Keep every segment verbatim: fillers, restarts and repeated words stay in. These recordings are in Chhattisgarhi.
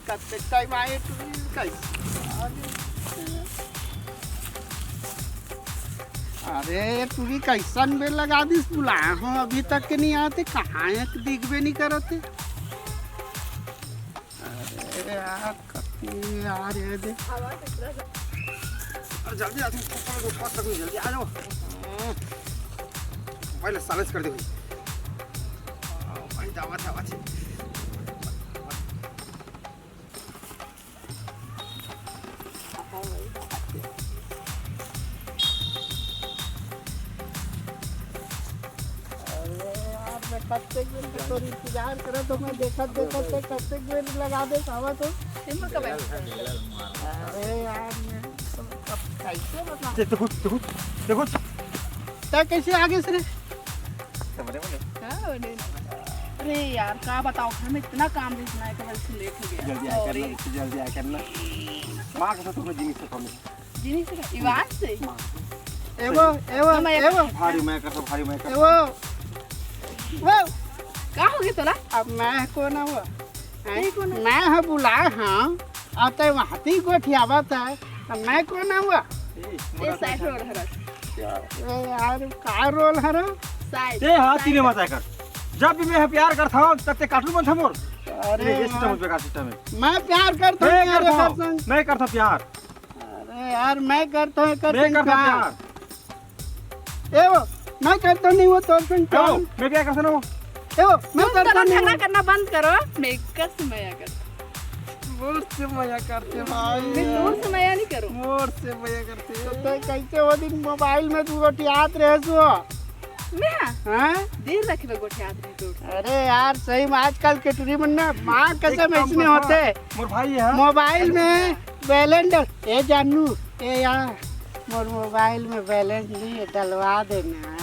कतेक टाइम आए टूरी, कैसे? अरे, ये टूरी कैसन बेर लगा दिस, बुलाए हो अभी तक के नहीं आते, कहाँ है, दिखबे नहीं करते। अरे यार, कभी यार, ये दे। अरे जल्दी आ, तुम ऊपर को पास तक नहीं, जल्दी आ जाओ। पहले सालस कर दे भाई। आओ भाई, दावत है, दावत है। अरे यार, मैं कब से ये तो इंतजार करत हूँ, मैं देखत देखत से कब से ये लगा दे सावा तो। सिम कब है? अरे यार, ये तो अब कैसे बता? देखो, देखो, देखो। तै कैसे आगे से रे? समझे बोले? हाँ, बोले। अरे यार, का बताओ, घर में इतना काम रहिस ना, तो वजह से लेट हो गया। जल्दी आ करना, जल्दी आ करना। माँ के साथ तुम्हें जीनी से कम है। जीनी से का? इवान से? माँ। एवो, एवो, मैं एवो। भारी मैं करता, भारी मैं करता। एवो। वो। का हो गया तोला? अब मैं कौन हुआ? हैं? ये कौन है? मैं ह बुलाए हँव, अउ तैं वहाँ ती गोठियावत है, अब मैं कौन हुआ? ए, ए, side role हरस। ए यार, का role हरस? Side, ते हाथ side। तीने मत आकर। जब भी मैं प्यार करता हूँ, तब ते cartoon बनता मोर। अरे ये, ये यार। System है, बेकार system है। मैं प्यार करता हूँ मैं यार, करता एकर हूँ, संग। मैं करता हूँ प्यार। अरे यार, मैं करता हूँ एकर मैं संग करता हूँ प्यार। प्यार। ए वो, मैं करता नहीं वो तोर संग ए वो, प्यार। मैं क्या करता ना वो? ए वो, मैं तुम करता दोनों नहीं झगड़ा वो। करना बंद करो, मैं एकर से मया करता। मोर से मया करते भाई। मैं तोर से मया नहीं करूँ। मोर से मया करते। तो तैं कैसे वो दिन mobile में तू गोठियात रहे सो? मैं? हाँ? देर रखे में गोठियात रहे तू। अरे यार, सही में आजकल के टूरी मन ना माँ कसम एकदम ऐसने होते। मोर भाई है। Mobile में balance डल-, ए जानू, ए यार, मोर mobile में balance नहीं है, डलवा देना।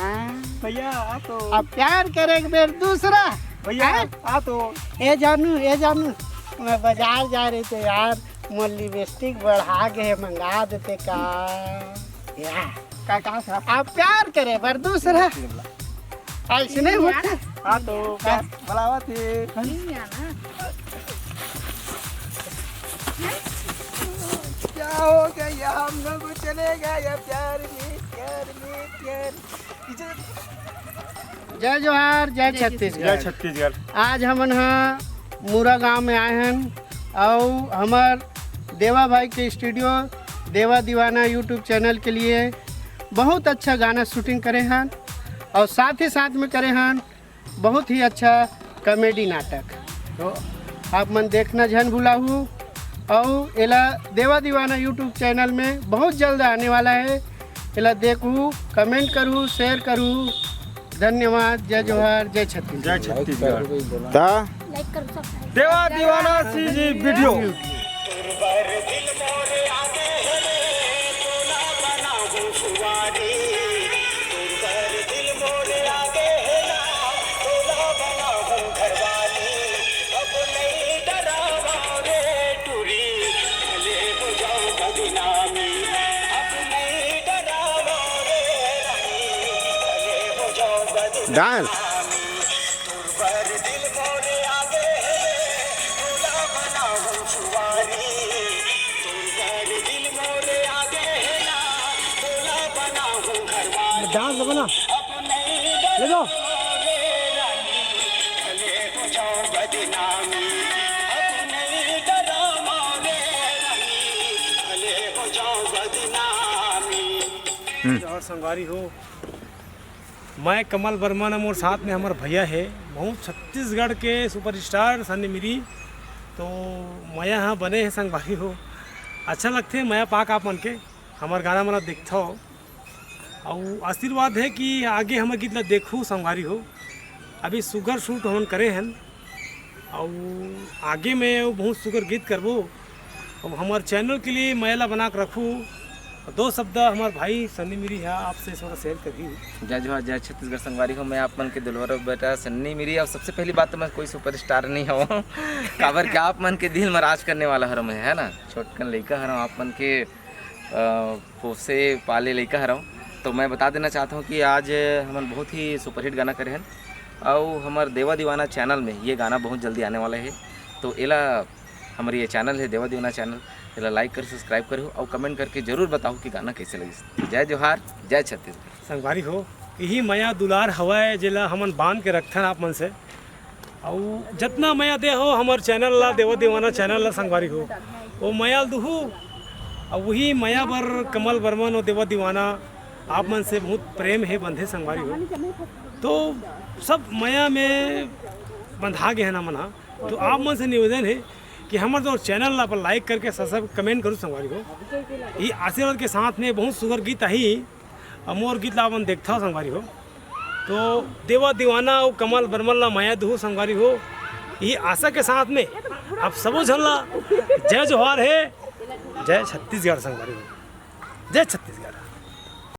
भैया, आ तो। अब प्यार करे एक बेर दूसरा। भैया, हैं? आ तो। ए जानू, ए जानू, मैं बाजार जा रही थी यार, मोर lipstick बढ़ा गए, मंगा देते का? या। का, का, का? अब प्यार करे बर दूसरा। ऐसने होते। आ तो, का? बुलावा थे। नहीं आना। क्या हो गया हम लोग को चलेगा या प्यार में, प्यार में, प्यार। जय जोहार, जय जय छत्तीसगढ़। जय छत्तीसगढ़। आज हमन ह मुरा गांव में आए हन अउ हमर देवा भाई के studio देवा दीवाना YouTube channel के लिए बहुत अच्छा गाना shooting करे हन अउ साथ ही साथ में करे हन बहुत ही अच्छा comedy नाटक। तो आप मन देखना झन भुलाहू। अउ एला देवा दीवाना YouTube channel में बहुत जल्द आने वाला है। एला देखू, comment करू, share करू। धन्यवाद। जय जोहार, जय छत्तीसगढ़। जय छत्तीसगढ़। ता देवा दीवाना CG video। Dance। Dance लगो ना, ले लो। हम्म। और संगवारी हो, मैं कमल वर्मा न मोर साथ में हमर भैया हे, बहुत छत्तीसगढ़ के superstar सन्नी मिरी। तो मया ह बने हे संगवारी हो, अच्छा लगथे मया पाक आप मन के, हमर गाना मन ला देखथव। अउ आशीर्वाद हे कि आगे हमर गीत ला देखहू संगवारी हो। अभी सुघर shoot हमन करे हन, अउ आगे में अउ बहुत सुघर गीत करबो। अउ हमर channel के लिए मया ला बना के रखू। दो शब्द हमर भाई सन्नी मिरी हा आपसे थोड़ा share करही। जय जोहार, जय छत्तीसगढ़ संगवारी हो। मैं आप मन के दुलवर बेटा सन्नी मिरी। अब सबसे पहली बात तो मैं कोई superstar नहीं हूँ, काबर के आप मन के दिल में राज करने वाला हरव मैं, है ना। छोटकन लइका हरव आप मन के, अ, पोसे पाले लइका हरव। तो मैं बता देना चाहता हूँ कि आज हमन बहुत ही superhit गाना करे हन, अउ हमर देवा दीवाना channel में ये गाना बहुत जल्दी आने वाला है। तो एला हमर ये चैनल हे देवा दीवाना चैनल, एला लाइक करो, सब्सक्राइब करो और कमेंट करके जरूर बताओ कि गाना कैसे लगिस। तो जय जोहार, जय छत्तीसगढ़। संगवारी हो, यही मया दुलार हवय जेला हमन बांध के रखथन आप मन से। अउ जतना मया दे हो हमर चैनल ला, देवा दीवाना चैनल ला संगवारी हो, वो मया ल दुहू। अउ वही मया बर कमल बर्मन और देवा दीवाना आप मन से बहुत प्रेम हे बंधे संगवारी हो। तो सब मया में बंधा गे हन हमन हा। तो आप मन से निवेदन हे कि हमर जो चैनल ला अपन लाइक करके सब्सक्राइब कमेंट करू संगवारी हो। ये आशीर्वाद के साथ में बहुत सुगर गीत आही, अउ मोर गीत ला अपन देखथव संगवारी हो। तो देवा दीवाना अउ कमल बर्मन ला मया दुहू संगवारी हो। ये आशा के साथ में आप सबो झन ला जय जोहार हे, जय छत्तीसगढ़ संगवारी हो, जय छत्तीसगढ़।